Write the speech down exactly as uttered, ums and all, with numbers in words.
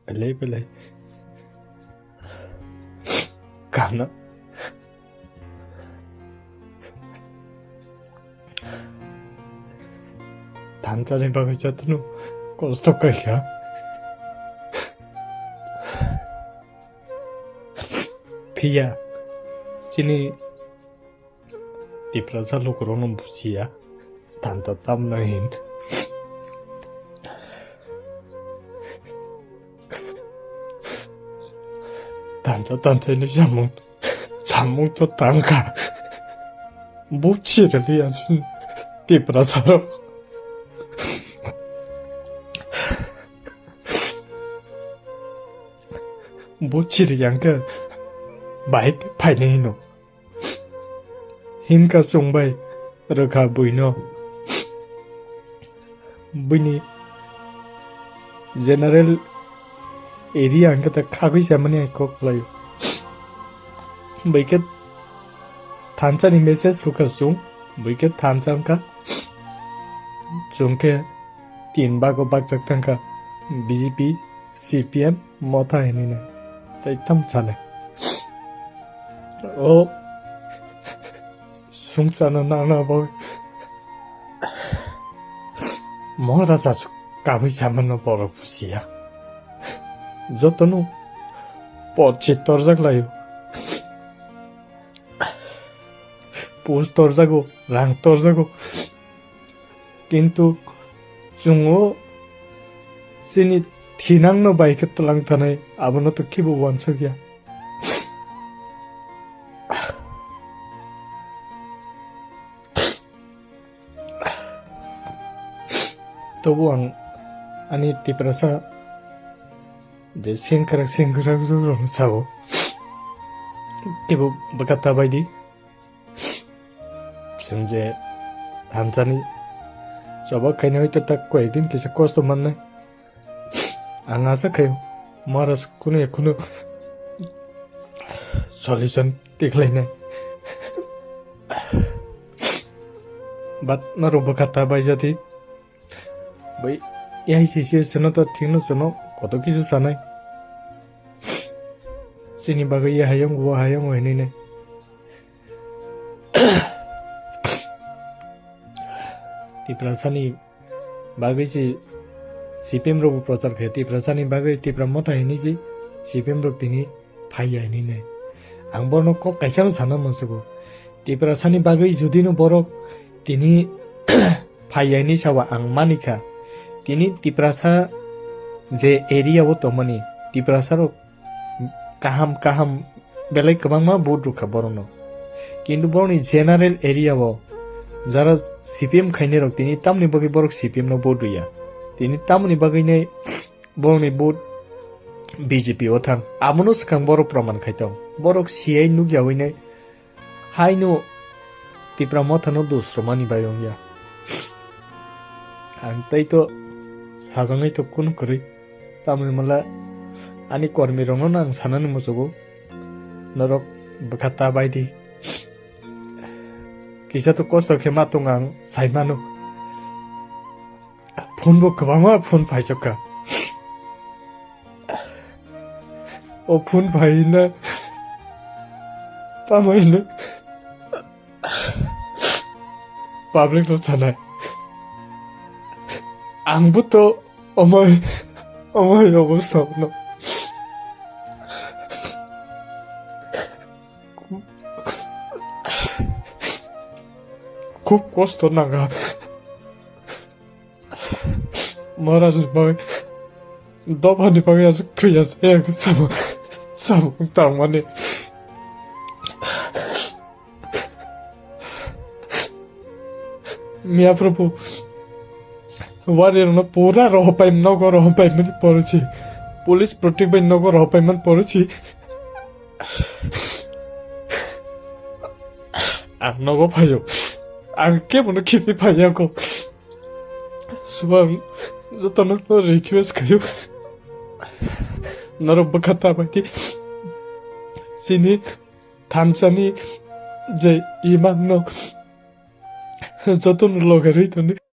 Belai belai. Kana. Thansa ni bagwi jotono kosto khaikha. Phiya chini Tiprasa lukurokno bujiya, tanta tamno hin. Tanta tanta ini samung, samung to tangka. Buji rili asin Tiprasa rok. Buji ri yang ke baik phaini no. Himkha chwng bai rwkha buino. Buini general area hwnkhe ta khagwi chamani hai kok khlaio. Buikhe thansa ni message rwkha chwng, buikhe thansa wngkha. Chwng khe tin bago bakjak thangkha, B J P, C P M, Motha hinwi nai. Tai tam sale. O sungchano nangna bo Maharaja su kabui chamano borok bujiya. Jotono porchi torjak laio. Post torjago, rang torjago. Kintu chwng o chini thinangno bai khe twlang tanai, abono to khibo uansukya. Tobo ang ani Tiprasa je sengkrak sengkrak rokno sao, khibo bwkha ta bai di. Chwng je thansani choba khaina hoi ta tak koi din kisa kosto mannai. Ang asa khaio, Maharaj kunu ya kunu solution tikhlainai. But norok bwkha ta bai jati. Bai, ya sisi seno to thikno sono koto kisu sanai. Chini bagwi ya hayung, bo hayung hinwi nai. Tiprasani bagwi si C P M rok bo prochar khe, Tiprasani bagwi Tipra Motha hinwi si C P M rok tini phaiya hinwi nai. Ang borno kok kaisa no sana musugo. Tiprasani bagwi judino borok tini phaiya hinwi sawa ang manikha. Tini Tiprasa je area o tongmani, Tiprasa rok kaham kaham belai kwbangma vote rwkha borokno. Kintu borokni general area o jara C P M khainai rok tini tamni bagwi borok C P M no vote rwya. Tini tamoni bagwi nai borokni vote B J P o thang. Abono swkang borok proman khai tong. Borok siyai nukyawi nai haino Tipra Motha no dos rwmani bai wngya. Ang tei to sajagwi to kunu kwrwi. Tamoni mala ani kormi rokno no ang sanani muchugo. Norok bwkha ta bai di. Kisa to kosto khe ma tong ang sai mano. Phone bo kwbangma phone phaijak kha. O phone phaina tamo hino public no sanai. Ang bo to omoi, omoi obostha no. Khub kosto nanga. Maharaj ni bagwi, dopha ni bagwi aswk thwiya se, samung, samung tangmani. Miya Prabhu, wari rokno pura rohopai, nogo rohopai mani porosi, police protect bai nogo rohopai mani porosi. Ang nogo phaio, ang kebono khibi phaiya ko. Subang jotono request khaio, norok bwkha ta bai di. Chini thansani je iman no jotono loge rwi toni.